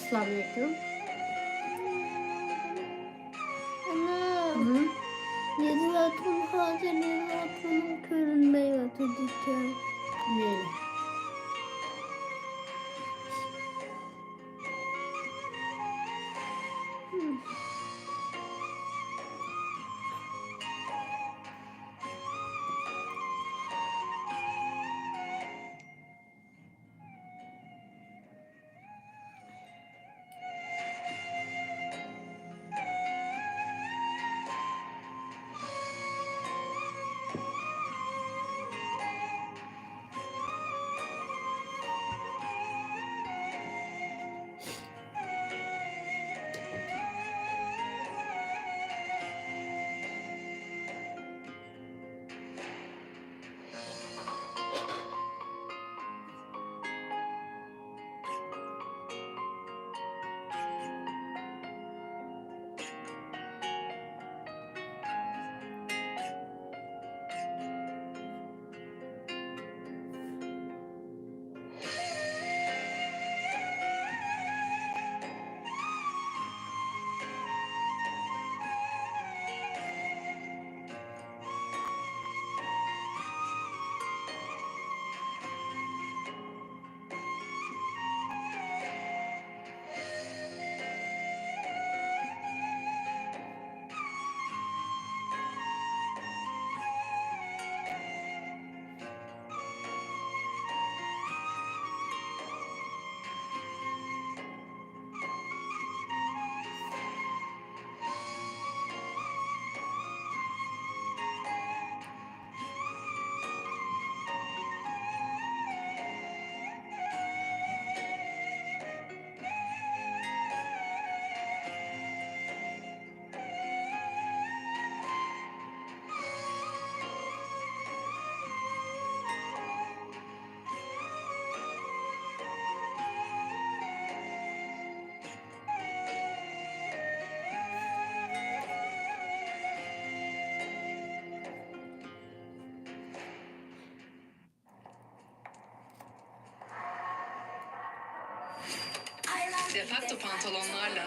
ئەسسالامۇئەلەيكۇم. ئانا، ھە؟ يېزىۋاتقان، ھازىر يېزىۋاتقىنىڭ كۆرۈنمەيۋاتىدىكەن. مەيلى. De facto pantolonlarla.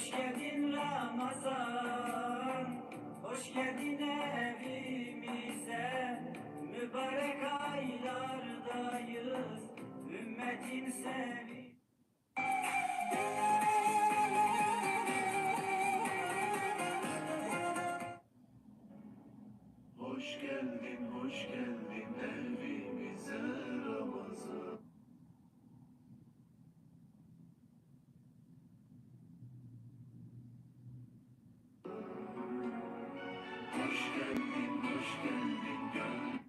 Hoş geldin Ramazan, hoş geldin evimize. Mübarek aylardayız, ümmetin sevi. Hoş geldin, hoş geldin evimize Ramazan. Hoş geldin, hoş geldin gönlüm.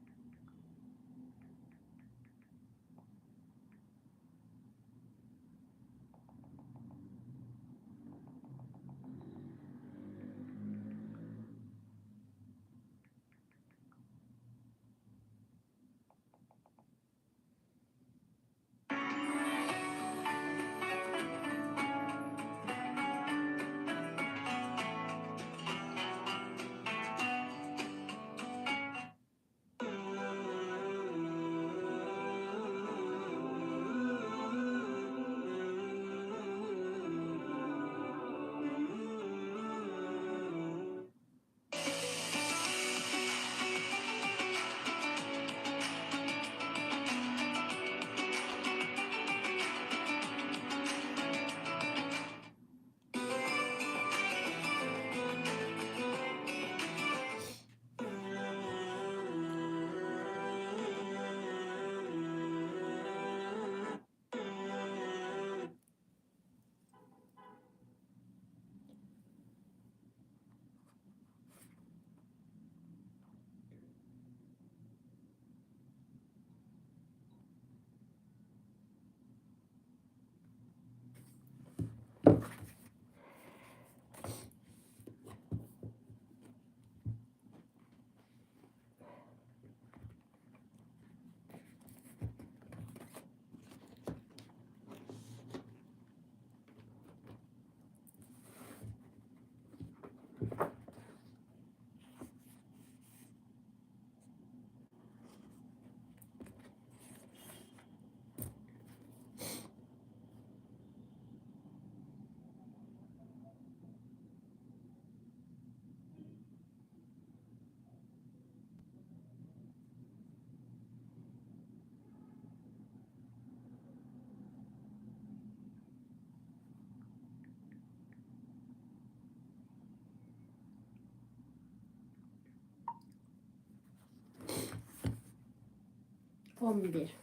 On bir.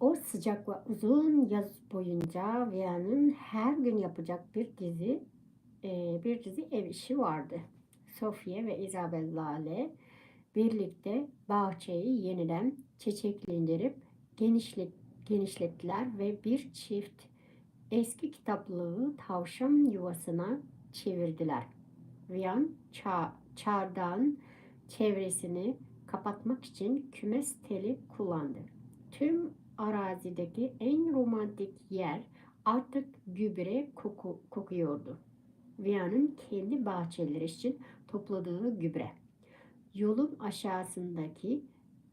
O sıcak ve uzun yaz boyunca Viyan'ın her gün yapacak bir dizi, e, bir dizi ev işi vardı. Sofia ve Isabella ile birlikte bahçeyi yeniden çiçeklendirip genişlet-, genişlettiler ve bir çift eski kitaplığı tavşan yuvasına çevirdiler. Viyan ça-, çardağın çevresini kapatmak için kümes teli kullandı. Tüm arazideki en romantik yer artık gübre koku-, kokuyordu. Viyan'ın kendi bahçeleri için topladığı gübre. Yolun aşağısındaki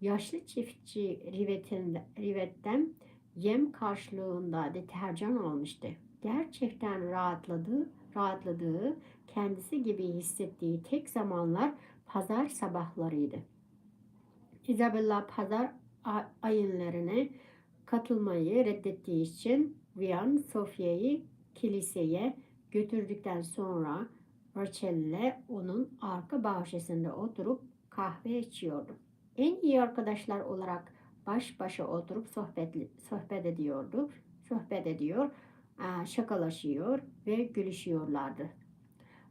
yaşlı çiftçi Rivet'in-, Rivet'ten yem karşılığında deterjan almıştı. Gerçekten rahatladığı, rahatladığı, kendisi gibi hissettiği tek zamanlar pazar sabahlarıydı. Isabella pazar a-, ayinlerine katılmayı reddettiği için Vian Sofia'yı kiliseye götürdükten sonra Rachel'le onun arka bahçesinde oturup kahve içiyordu. En iyi arkadaşlar olarak baş başa oturup sohbet, sohbet ediyordu, sohbet ediyor, e, şakalaşıyor ve gülüşüyorlardı.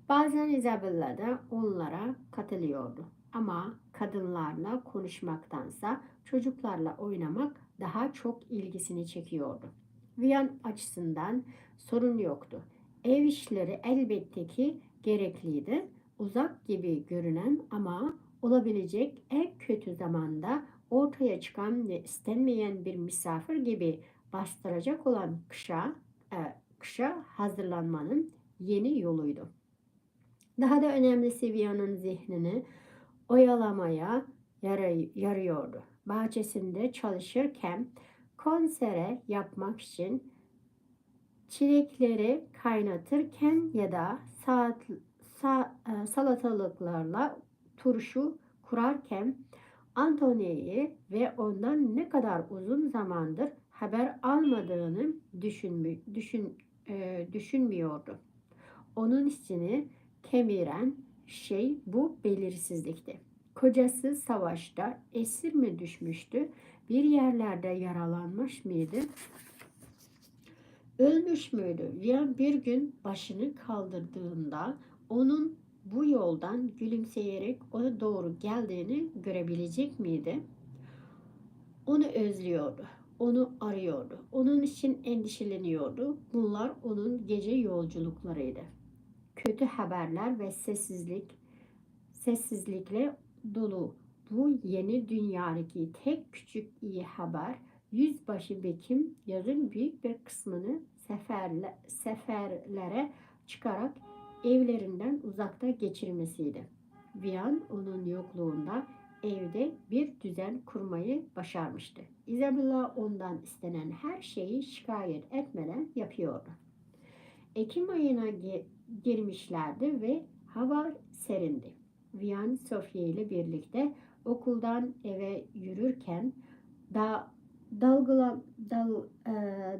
Bazen Isabella da onlara katılıyordu. Ama kadınlarla konuşmaktansa çocuklarla oynamak daha çok ilgisini çekiyordu. Vian açısından sorun yoktu. Ev işleri elbette ki gerekliydi. Uzak gibi görünen ama olabilecek en kötü zamanda ortaya çıkan ve istenmeyen bir misafir gibi bastıracak olan kışa, e, kışa hazırlanmanın yeni yoluydu. Daha da önemlisi Viyan'ın zihnini oyalamaya yaray-, yarıyordu. Bahçesinde çalışırken konsere yapmak için Çilekleri kaynatırken ya da saat, sa- e, salatalıklarla turşu kurarken Antonio'yu ve ondan ne kadar uzun zamandır haber almadığını düşünmü- düşün- e, düşünmüyordu. Onun içini kemiren şey bu belirsizlikti. Kocası savaşta esir mi düşmüştü, bir yerlerde yaralanmış mıydı, ölmüş müydü? Veya bir gün başını kaldırdığında onun bu yoldan gülümseyerek ona doğru geldiğini görebilecek miydi? Onu özlüyordu, onu arıyordu, onun için endişeleniyordu. Bunlar onun gece yolculuklarıydı. Kötü haberler ve sessizlik, sessizlikle dolu bu yeni dünyadaki tek küçük iyi haber, yüzbaşı Bek'in yazın büyük bir kısmını seferle- seferlere çıkarak evlerinden uzakta geçirmesiydi. Vian onun yokluğunda evde bir düzen kurmayı başarmıştı. Isabella ondan istenen her şeyi şikayet etmeden yapıyordu. Ekim ayına ge- girmişlerdi ve hava serindi. Vian Sofia ile birlikte okuldan eve yürürken da dalgılan dal, e,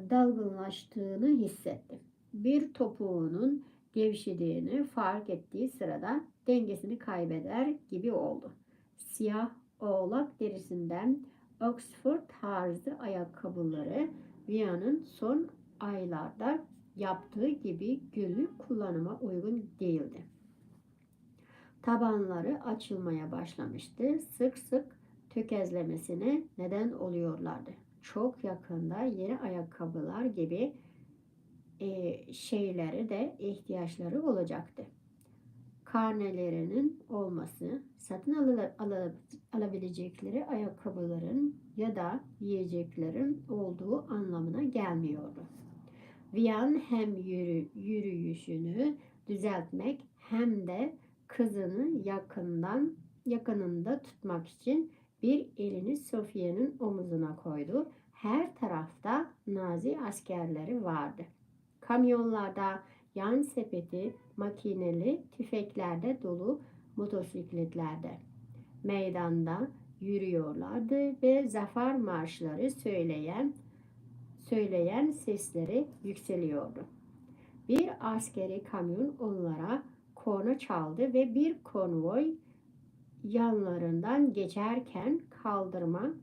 dalgınlaştığını hissetti. Bir topuğunun gevşediğini fark ettiği sırada dengesini kaybeder gibi oldu. Siyah oğlak derisinden Oxford tarzı ayakkabıları Via'nın son aylarda yaptığı gibi günlük kullanıma uygun değildi. Tabanları açılmaya başlamıştı. Sık sık tökezlemesine neden oluyorlardı. Çok yakında yeni ayakkabılar gibi e, şeylere de ihtiyaçları olacaktı. Karnelerinin olması, satın ala- ala- alabilecekleri ayakkabıların ya da yiyeceklerin olduğu anlamına gelmiyordu. Vian hem yürü- yürüyüşünü düzeltmek hem de kızını yakından yakınında tutmak için bir elini Sofia'nın omuzuna koydu. Her tarafta Nazi askerleri vardı. Kamyonlarda, yan sepeti, makineli tüfeklerde dolu motosikletlerde meydanda yürüyorlardı ve zafer marşları söyleyen söyleyen sesleri yükseliyordu. Bir askeri kamyon onlara korna çaldı ve bir konvoy yanlarından geçerken kaldırma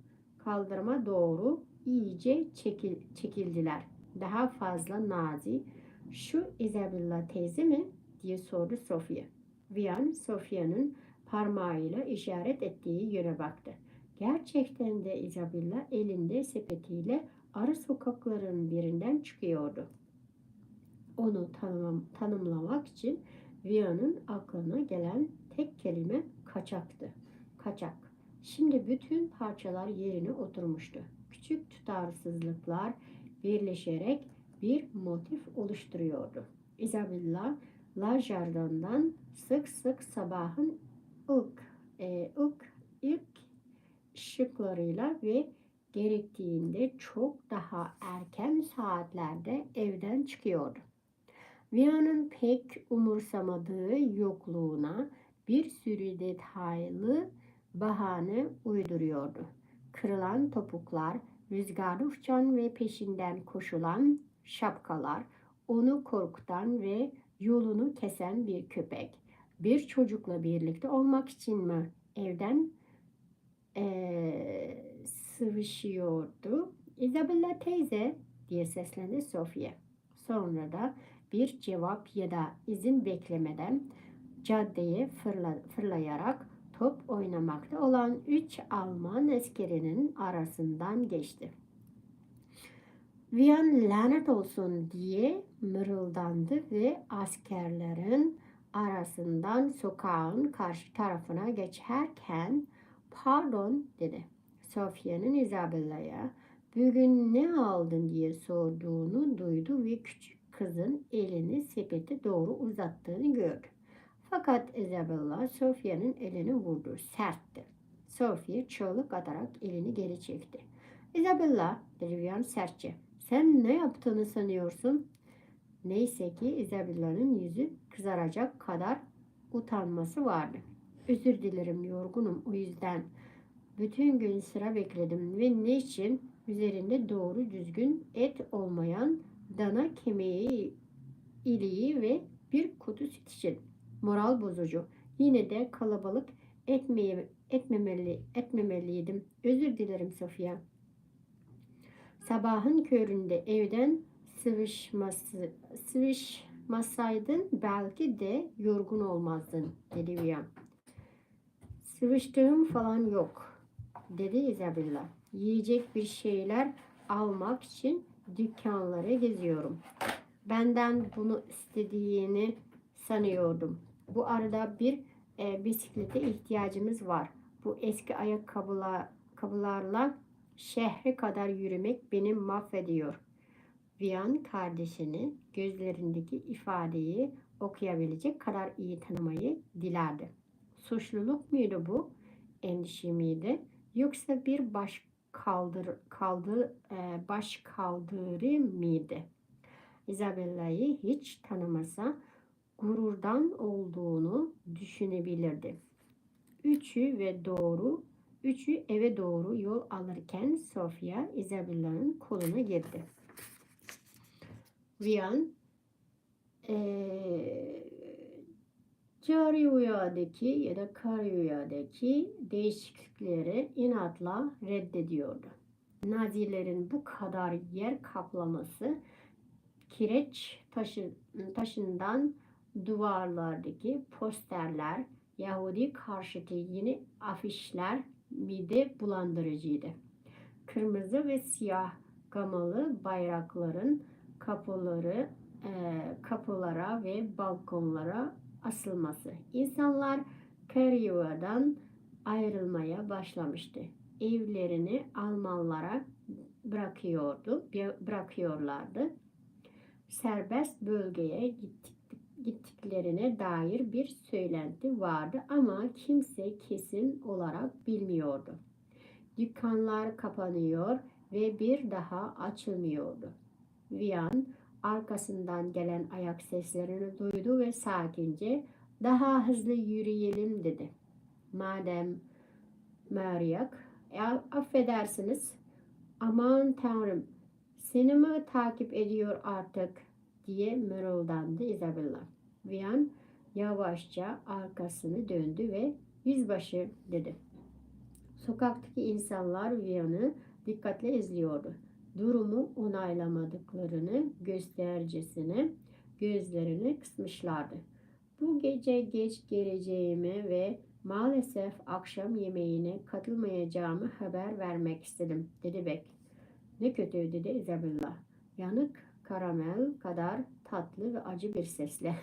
kaldırıma doğru iyice çekil- çekildiler. Daha fazla Nazi, "Şu Isabella teyze mi?" diye sordu Sofia. Vian, Sofia'nın parmağıyla işaret ettiği yöne baktı. Gerçekten de Isabella elinde sepetiyle ara sokakların birinden çıkıyordu. Onu tanımam- tanımlamak için Via'nın aklına gelen tek kelime kaçaktı. Kaçak. Şimdi bütün parçalar yerine oturmuştu. Küçük tutarsızlıklar birleşerek bir motif oluşturuyordu. Isabella La Jardin'dan sık sık sabahın ilk, e, ilk, ilk ışıklarıyla ve gerektiğinde çok daha erken saatlerde evden çıkıyordu. Via'nın pek umursamadığı yokluğuna bir sürü detaylı bahane uyduruyordu. Kırılan topuklar, rüzgarlı uçan ve peşinden koşulan şapkalar, onu korkutan ve yolunu kesen bir köpek. Bir çocukla birlikte olmak için mi evden eee, sıvışıyordu? "Isabella teyze!" diye seslendi Sofia. Sonra da bir cevap ya da izin beklemeden caddeye fırla- fırlayarak top oynamakta olan üç Alman askerinin arasından geçti. "Vian lanet olsun!" diye mırıldandı ve askerlerin arasından sokağın karşı tarafına geçerken "Pardon," dedi. Sofia'nın Isabella'ya "Bugün ne aldın?" diye sorduğunu duydu ve küçük kızın elini sepete doğru uzattığını gördü. Fakat Isabella Sofia'nın elini vurdu, sertti. Sofia çığlık atarak elini geri çekti. "Isabella," dedi Vian sertçe, "sen ne yaptığını sanıyorsun?" Neyse ki, İzabella'nın yüzü kızaracak kadar utanması vardı. Özür dilerim, yorgunum, o yüzden. Bütün gün sıra bekledim ve niçin üzerinde doğru düzgün et olmayan dana kemiği iliği ve bir kutu süt için. Moral bozucu. Yine de kalabalık etmeye, etmemeli, etmemeliydim. Özür dilerim, Sofia. Sabahın köründe evden sıvışması, sıvışmasaydın belki de yorgun olmazdın, dedi Vian. Sıvıştığım falan yok, dedi İzabella. Yiyecek bir şeyler almak için dükkanları geziyorum. Benden bunu istediğini sanıyordum. Bu arada bir e, bisiklete ihtiyacımız var. Bu eski ayakkabılarla şehre kadar yürümek beni mahvediyor. Vian kardeşini gözlerindeki ifadeyi okuyabilecek kadar iyi tanımayı dilerdi. Suçluluk muydu bu? Endişe miydi? Yoksa bir baş kaldır, kaldı, e, baş kaldırı mıydı? İzabella'yı hiç tanımasa gururdan olduğunu düşünebilirdi. Üçü ve doğru, üçü eve doğru yol alırken Sofia İzabella'nın koluna girdi. Vian, eee Cario'daki ya da Cario'daki değişiklikleri inatla reddediyordu. Nazilerin bu kadar yer kaplaması, kireç taşı, taşından duvarlardaki posterler, Yahudi karşıtı yeni afişler mide bulandırıcıydı. Kırmızı ve siyah gamalı bayrakların kapıları, e, kapılara ve balkonlara asılması. İnsanlar Kariova'dan ayrılmaya başlamıştı. Evlerini Almanlara bırakıyordu, bırakıyorlardı. Serbest bölgeye gittik, gittiklerine dair bir söylenti vardı ama kimse kesin olarak bilmiyordu. Dükkanlar kapanıyor ve bir daha açılmıyordu. Vian arkasından gelen ayak seslerini duydu ve sakince "Daha hızlı yürüyelim," dedi. Madem Mariak, "Ya, affedersiniz, aman Tanrım, seni mi takip ediyor artık?" diye mırıldandı Isabella. Vian yavaşça arkasını döndü ve "Yüzbaşı," dedi. Sokaktaki insanlar Vian'ı dikkatle izliyordu. Durumu onaylamadıklarını göstercesine gözlerini kısmışlardı. "Bu gece geç geleceğimi ve maalesef akşam yemeğine katılmayacağımı haber vermek istedim," dedi Beck. "Ne kötü," dedi Isabella, yanık karamel kadar tatlı ve acı bir sesle.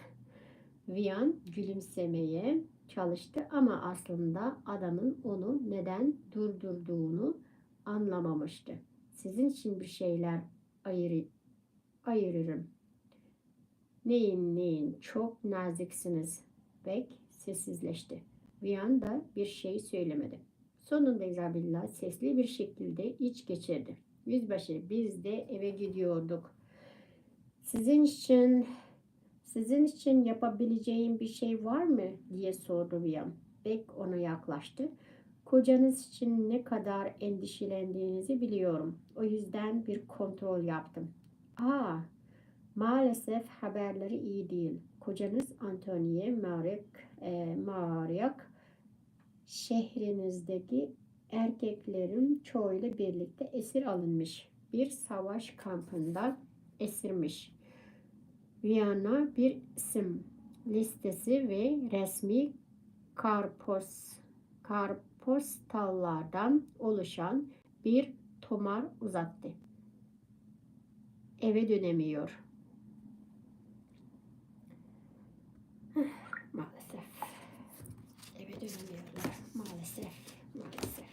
Vian gülümsemeye çalıştı ama aslında adamın onu neden durdurduğunu anlamamıştı. "Sizin için bir şeyler ayırı-, ayırırım." "Neyin, neyin? Çok naziksiniz." Beck sessizleşti. Vian da bir şey söylemedi. Sonunda Isabella sesli bir şekilde iç geçirdi. "Yüzbaşı, biz de eve gidiyorduk. Sizin için, sizin için yapabileceğim bir şey var mı?" diye sordu Vian. Beck ona yaklaştı. "Kocanız için ne kadar endişelendiğinizi biliyorum. O yüzden bir kontrol yaptım." "Aa, maalesef haberleri iyi değil. Kocanız Antonie Mariak, e, Mariak şehrinizdeki erkeklerin çoğuyla birlikte esir alınmış. Bir savaş kampında esirmiş." Vian'a bir isim listesi ve resmi karpos-, karpostallardan oluşan bir tomar uzattı. "Eve dönemiyor." Maalesef. Eve dönemiyorlar. Maalesef. Maalesef.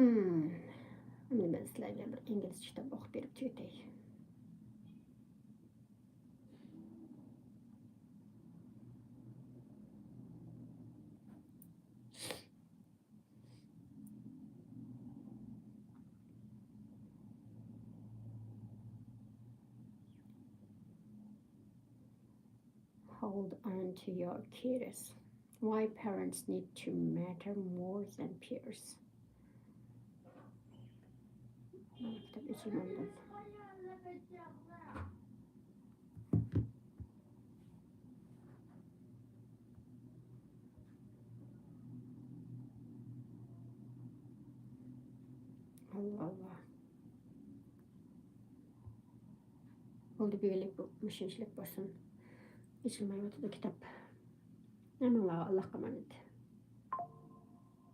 Hmm. ئەمدى مەن سىلەرگە بىر ئىنگلىزچە كىتاب ئوقۇپ بېرىپ تۈگىتەي. Hold on to your kids. Why parents need to matter more than peers. مەكتەپ ئېچىلمامدۇ؟ ئاللا، ئاللا. بولدى، بۈگۈنلۈك بۇ مۇشۇنچىلىك بولسۇن. ئېچىلمايۋاتىدۇ كىتاب. ھەممىڭلارغا ئاللاھقا ئامانەت.